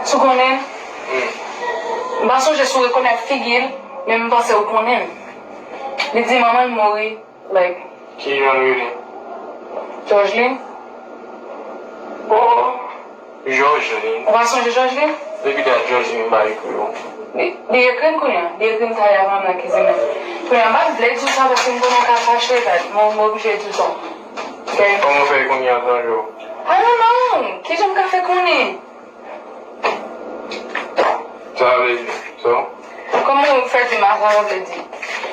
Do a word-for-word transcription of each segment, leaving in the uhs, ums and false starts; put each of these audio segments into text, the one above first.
Si w konnen l, m pa sonje si w rekonèt figi l, men m panse w konnen l. Li di manman l mouri, like. Ki jan l rele? Georgeline. Oh, Georgeline. Ou pa sonje Georgeline? Depi dat Georgeline pa ekri w. Li, li ekri m kounye a. Li ekri m talè avan m nan kizin nan. Kounye a, m pa t vle di w sa paske m konnen w ka fache, dat. Mwen, m oblije di w sa. Ok? Kòman w fè kounye a, Tanjo? I don't know. Kijan m ka fè konnen? Sa vle di, so? Kòman w fè di m a sa vle di?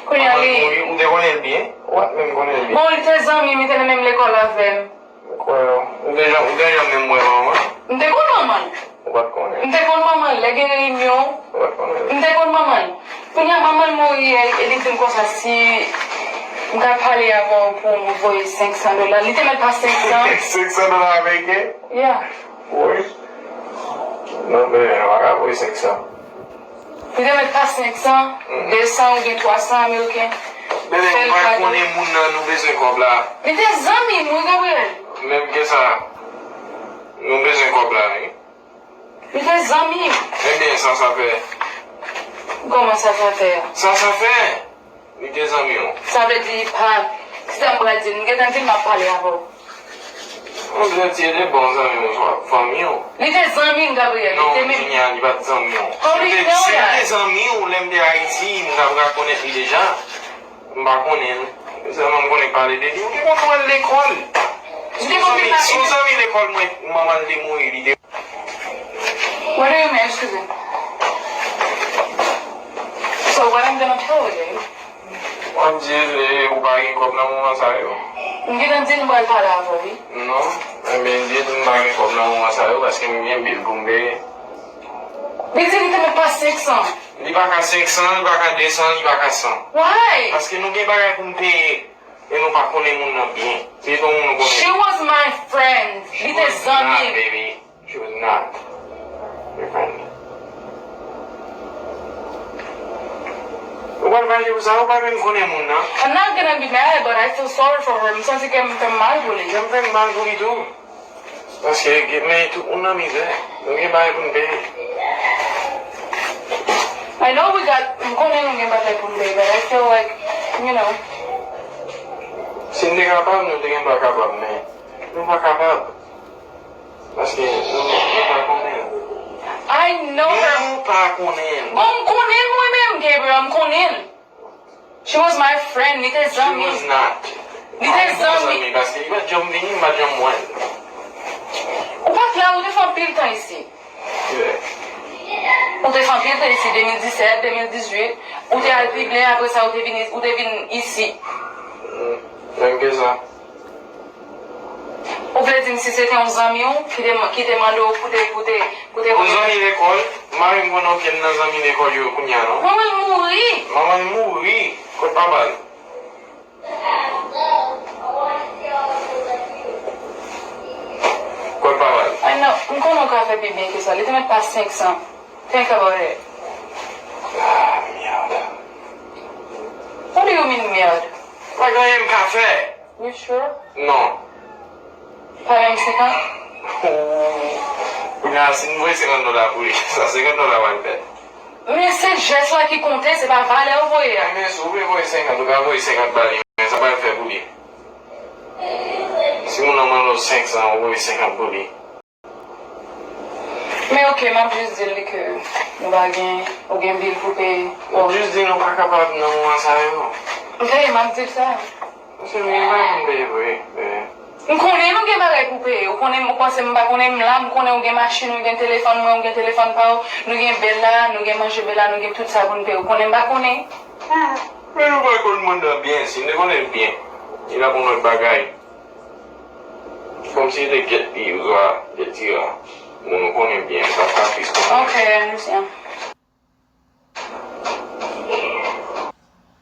Kounye a li. Ou te konnen l byen? Ou pa t menm konnen l byen? Bon, li te zanmi m, li te nan menm lekòl avè m. M kwè w. Ou te janm, ou te janm menm wè manman l? M te konn manman l. Ou pa t konnen? M te konn manman l, lè gen reyinyon. Ou pa t konnen? M te konn manman l. Kounye a, manman l mouri, e, e li di m konsa, si m ka pale avè w pou m voye senk san dola. Li te mèt pa senk san. Senk san dola ameriken? Yeah. Woy. Non, men, yo pa ka voye senk san. Li te mèt pa senk san, de san oubyen twa san ameriken. Bebe, ou pa konnen moun nan, nou bezwen kòb la. Li te zanmi m, wi, Gabriel. Menm ke sa, nou bezwen kòb la, wi. Li te zanmi m. Ebyen, sa sa fè? Kòman sa sa fè a? Sa sa fè? Li te zanmi w. Sa vle di, pa, kisa m pral di l? M gentan di l m ap pale avè w. Ou vle di, e de bon zanmi w, swa fanmi w. Li te zanmi m, Gabriel. Li te menm. Non, Jimmy, li pa t zanmi w. How do you know that? Si li te zanmi w, lè m te Ayiti, m t ap rekonèt li deja. M pa konnen l. Sèlman m konnen pale de li. Ou te konn wè l lekòl. M te konn vin la. Se yon zanmi lekòl mwen, manman l te mouri, li te What do you mean? Excuse me. So what I'm gonna tell you? Mwen di l, eh, ou pa gen kòb nan moman sa yo? M gentan di l m pral pale avè w, wi. Non, ebyen, di l m pa gen kòb nan moman sa yo, paske m gen bil pou m peye. Li di li te mèt pa senk san. Li pa ka senk san, li pa ka de san, li pa ka san. Why? Paske nou gen bagay pou n peye, e nou pa konnen moun nan byen. Se yon moun nou konnen. She was my friend. Li te zanmi m. She was not, baby. Your friend. Ou pa t fache pou sa, ou pa menm konnen moun nan. I'm not gonna be mad, but I feel sorry for her. M santi kè m fè m mal pou li. Kè m fè m mal pou li tou. Paske, men tout moun nan mizè. Nou gen bagay pou n peye. I know we got, m konnen nou gen bagay pou n peye, but I feel like, you know. Si n te kapab, nou te gen dwa kapab, men nou pa kapab. Paske nou, nou pa konnen l. I know her. Nou pa konnen l. Bon, m konnen l mwen menm, Gabriel, m konnen l. She was my friend, li te zanmi. She was not. Li te zanmi. Paske li pa t janm vini, m pa t janm wè l. Ou pa t la, ou te fè anpil tan isi. Yeah. Ou te fè anpil tan isi, de mil disèt, de mil dizuit. Ou te al Piblen, apre sa, ou te vin, ou te vin isi. Mm. Menm ke sa. Ou vle di m si se te yon zanmi w ki te, ki te mande w pou te, pou te, pou te... Yon zanmi lekòl? M pa menm konn okenn nan zanmi lekòl yo kounye a, non. Manman l mouri. Manman l mouri? Kot papa l? Kot papa l? Ay, non, m konnen w ka fè pi byen ke sa. Li te mèt pa senk san. Think about it. Ah, merde. What do you mean, merde? Pa gen anyen m ka fè. You sure? Non. Pa menm senkant? Kounye a, si m voye senkant dola pou li, sa senkant dola w al fè? Men se jès la ki konte, se pa valè w voye a. Men si w vle voye senkant, ou ka voye senkant ba li, men sa pa l fè pou li. Si moun nan mande w senk san, ou voye senkant pou li. Men oke, m ap jis di l ke nou pa gen, ou gen bil pou peye. M ap jis di nou pa kapab nan moman sa yo. Ok, m ap di l sa. Paske nou gen bagay pou n peye vre, bebe. M konnen nou gen bagay pou peye. Ou konnen, ou panse m pa konnen m la, m konnen ou gen machin, ou gen telefòn mwen, ou gen telefòn pa w, nou gen bèl la, nou gen manje bèl la, nou gen tout sa pou n peye. Ou konnen m pa konnen. Men nou pa konn moun nan byen, si n te konnen l byen, li t ap yon lòt bagay. Kòmsi yo te gèt li, yo dwa gèt tira. Moun ou konnen byen, sa pa tris pou mwen. Ok, I understand.